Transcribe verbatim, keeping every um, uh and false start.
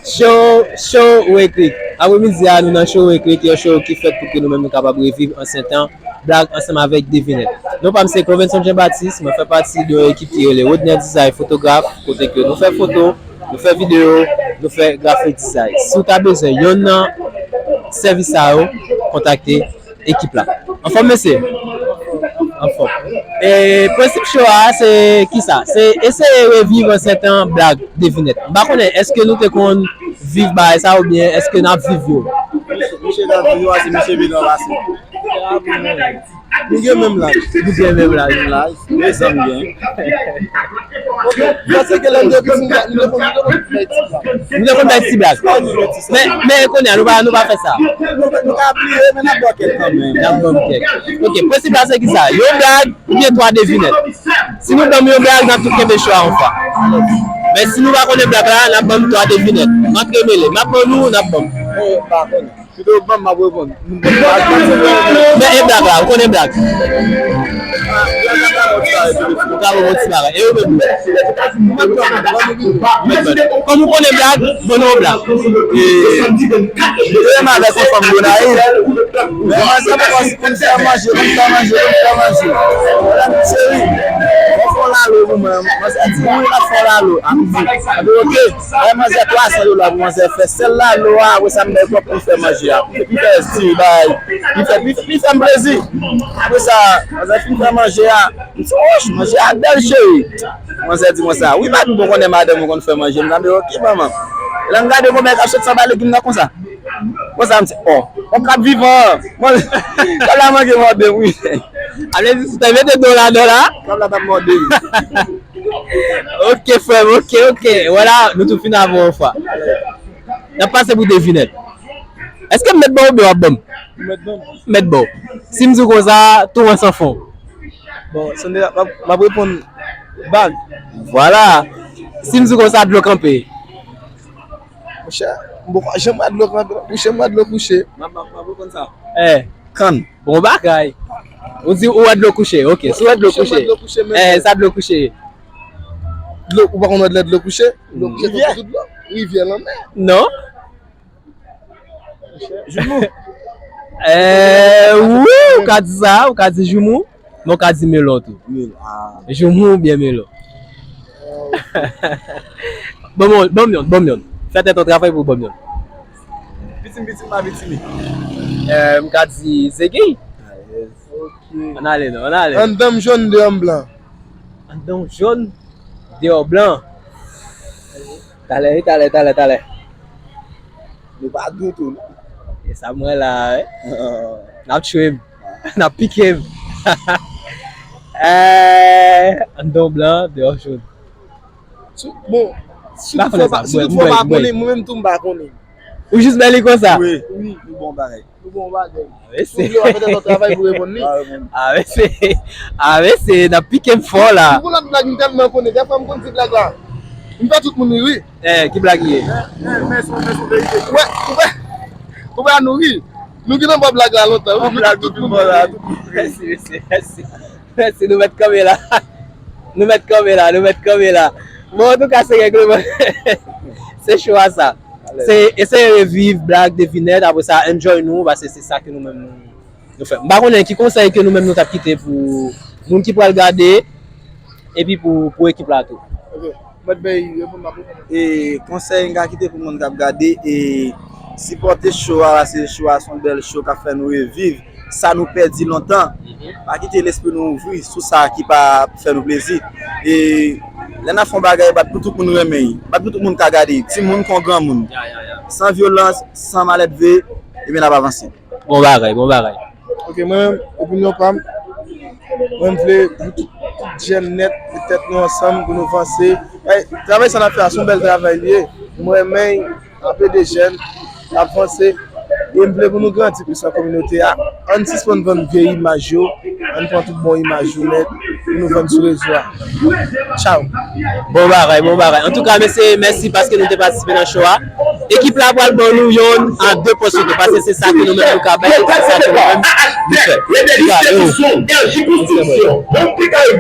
Show, show Weklik. Apremidi a, nou nan show Weklik, yon show ki fèt pou ke nou menm nou kapab reviv ansyen tan, blag ansanm avèk devinèt. Non pa m se Clovenson Jean Baptiste, mwen fè pati de yon ekip ki rele Rodner Design Fotograf, kote ke nou fè foto, nou fè videyo, nou fè graphic design. Si w ta bezwen yonn nan sèvis sa yo, kontakte ekip la. Anfòm, mesye? Anfòm. E prensip show a, se kisa? Se eseye reviv ansyen tan blag devinèt. M pa konnen, èske nou te konn viv bagay sa oubyen èske n ap viv yo? Misye ka viv yo, se misye vin ranmase. Nou gen menm laj. Nou gen menm laj. Menm laj, men sa m gen. Paske lè m te piti, nou te konn, nou te konn fè ti blag. Nou te konn bay ti blag. Men, men kounye a, nou pa, nou pa fè sa. Nou, nou ka bliye, men n ap ba w kèk kanmenm. N ap ba w kèk. Ok, prensip la se kisa? Yon blag oubyen twa devinèt. Si nou ban m yon blag, n ap tou kenbe cho a yon fwa. Men si nou pa konnen blag la, n ap ban m twa devinèt. M antremele. M ap ban nou, n ap ban m. Pito w ban m, m ap reponn. Men e blag la, ou konnen blag? Ou ka ban m yon ti bagay. E ou menm? Kòm ou konnen blag, ban nou yon blag. E, e m avèk yon fanm Gonayiv. Men manzè poko konn fè manje, konn fè manje, konn fè manje. Cheri, mwen fè yon lalo pou mwen. Manzè di, wi, m ap fè yon lalo. A m di, a m di, ok. Lè manzè twa san dola pou manzè fè sèl lalo a, apre sa m bay kòb pou fè manje a. Li fè estil bay, li fè, li, li fè m plezi. Apre sa, manzè fin fè manje a, m di, wouch, manje a bèl cheri. Manzè di konsa, wi papi, bon konnen madanm ou konn fè manje. M di, ok manman. Lè m gade konbyen k ap sot anba legim nan konsa. Konsa m di, oh, on k ap vivan. Kòb la manke mòde m wi. A vle di si w te mete do ladan la. Kòb la t ap mòde m. Ok frè m, ok, ok. Vwala, nou tou fin avè w yon fwa. N ap pase pou devinèt. Èske m mèt ba w oubyen w ap ban m? Ou mèt ban m. M mèt ba w. Si m di w konsa, tou an san fon. Bon, sonde m ap, m ap reponn bag. Vwala. Si m di w konsa, dlo kanpe. Monchè, m poko janm wè dlo kanpe, kouche m wè dlo kouche. M ap, m ap, m ap reponn sa. Eh. Kann. Bon bagay. Ou di ou wè dlo kouche. Ok, si w wè dlo kouche. Eh, sa dlo kouche ye? Dlo, ou pa konn wè lè dlo kouche? Dlo kouche konn tout dlo. Rivyè, lanmè. Non. Joumou. Eh, wi, ou ka di sa, ou ka di joumou, men ou ka di melon tou. Melon, ah. Joumou oubyen melon. Ban m yon, ban m yon, ban m yon. Fè tèt ou travay pou ban m yon. Pitim, pitim, pa pitimi. Eh, m ka di zegwi. Alèz. Ok. Ann ale non, ann ale. Anndan m jòn, deyò m blan. Anndan w jòn, deyò w blan. Talè, wi, talè, talè, talè. Nou pa dout ou non. E sa m wè la, wi. N ap tchwe m. N ap pike m. Eh, anndan w blan, deyò w jòn. Bon, si toutfwa w pa konnen, mwen menm tou m pa konnen. Ou jis bèl li konsa? Wi. Wi, nou bon bagay. Nou bon bagay. Mesye. Ou vle w ap fè travay pou reponn li. Ah, mesye. Ah, mesye, n ap pike m fò la. Yon lòt blag m tèlman konnen, dèfwa m konn di blag la. M fè tout moun ri, wi. Eh, ki blag li ye? Eh, eh, men se, men se verite. Ou wè, ou wè, ou wè nou ri. Nou gentan bò blag la lontan, wi. Blag tout moun ri. Mèsi, mesye, mèsi. Mèsi, nou mèt kanpe la. Nou mèt kanpe la, nou mèt kanpe la. Bon, antouka, se règleman. Se cho a sa. Se eseye reviv blag, devinèt, apre sa, enjoy nou, paske se sa ke nou menm nou, nou fè. M pa konnen ki konsèy ke nou menm nou t ap kite pou moun ki pral gade, epi pou, pou ekip la tou. Ok. Mèt Bèy, reponn m ap reponn. E konsèy m ka kite pou moun k ap gade, e sipòte cho a, paske cho a se yon bèl cho k ap fè nou reviv sa nou pèdi lontan. Mhm. Pa kite lespri nou ouvri sou sa ki pa fè nou plezi. E lè n ap fè yon bagay, bat pou tout moun renmen l. Bat pou tout moun ka gade l. Timoun kon granmoun. Ya, ya, ya. San vyolans, san malèdve, ebyen n ap avanse. Bon bagay, bon bagay. Ok, mwen menm, opinyon pa m, mwen m vle pou tout, tout jèn nèt, met tèt nou ansanm, pou nou vanse. Ey, travay sa n ap fè a, se yon bèl travay li ye. Mwen renmen l, anpil de jèn, ap vanse. E m vle pou nou grandi plis nan kominote a. Ann sispann vann vye imaj yo, ann pran tout bon imaj yo nèt, pou nou vann sou rezo a. Tchaw. Bon bagay, bon bagay. Antouka, mesye, mèsi paske nou te patisipe nan show a. Ekip la pral ban nou yonn a de pòsyon tou, paske se sa ke nou menm nou ka bay, se sa ke nou menm nou fè. Antouka, yo.